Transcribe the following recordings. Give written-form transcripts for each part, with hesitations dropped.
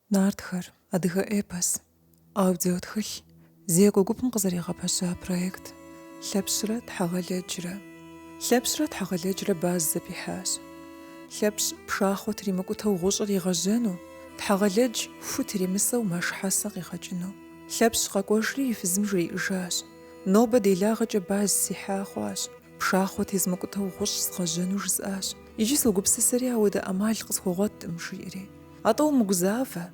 Нартхэр, адыгэ эпос, аудиотхылъ, Зекӏуэ гупым къызэригъэпэща проект, Лъэпщрэ Тхьэгъэлэджрэ. Лъэпщрэ Тхьэгъэлэджрэ баз зэпихьащ. Лъэпщ пшахъуэ тримыкӏутэу гъущӏыр игъэжьэну, Тхьэгъэлэдж ху тримысэу мэш хьэсэ къигъэкӏыну. Лъэпщ къэкӏуэжри и фызым жриӏэжащ, Нобэ делагъэкӏэ баз сихьа хъуащ, пшахъуэ тезмыкӏутэу гъущӏ згъэжьэну жысӏащ. Иджы согупсысэри ауэдэ ӏэмал къысхуэгъуэткъым, жиӏэри. Атӏэ умыгузавэ,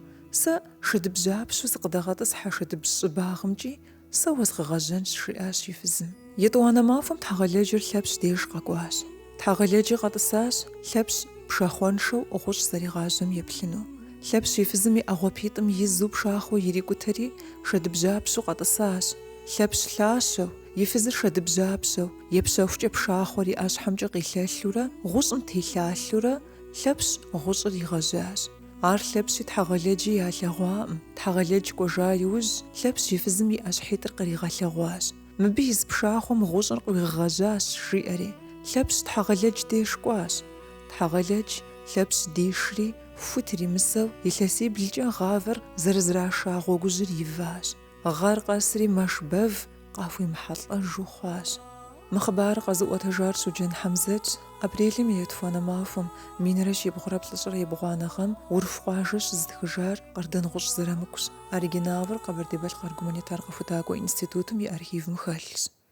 сэ шэдыбжьапщэу сыкъыдэгъэтӏысхьэ шэдыбжь щӏыбагъымкӏи, сэ уэзгъэгъэжьэнщ, жиӏащ и фызым. Етӏуанэ махуэм Тхьэгъэлэджыр Лъэпщ деж къэкӏуащ. Тхьэгъэлэджи къэтӏысащ, Лъэпщ пшахъуэншэу гъущӏ зэригъажьэм еплъыну. Лъэпщ и фызым и ӏэгъуапитӏым изу пшахъуэ ирикӏутэри, шэдыбжьапщэу къэтӏысащ. Лъэпщ лъащэу, и фызыр шэдыбжьапщэу, епщэхукӏэ пшахъуэр и ӏэщхьэмкӏэ къилъэлъурэ, гъущӏым телъалъэурэ, Лъэпщ гъущӏыр игъэжьащ. Ар Лъэпщи Тхьэгъэлэджи ялъэгъуаӏым. Тхьэгъэлэдж кӏуэжа иужь, Лъэпщ и фызым и ӏэщхьитӏыр къригъэлъэгъуащ. Мыбы из пшахъуэм гъущӏыр къуигъэгъэжьащ, жиӏэри. Лъэпщ Тхьэгъэлэдж деж кӏуащ. Тхьэгъэлэдж Лъэпщ дишри, ху тримысэу, илъэсиблкӏэ гъавэр зэрызраша гъуэгужьыр иващ. Гъэр къэсри мэш бэв къахуемыхьэлӏэжу хъуащ. Мы хъыбарыр къэзыӏуэтэжар Щоджэн Хьэмзэтщ. Апрелым и етхуанэ махуэм, минрэ щибгъурэ плӏыщӏрэ ебгъуанэ гъэм, Урыху къуажэ щызытхыжар Къардэнгъущӏ Зырамыкущ. Оригиналыр Къэбэрдей-Балъкъэр гуманитар къэхутакӏуэ институтым и архивым хэлъщ.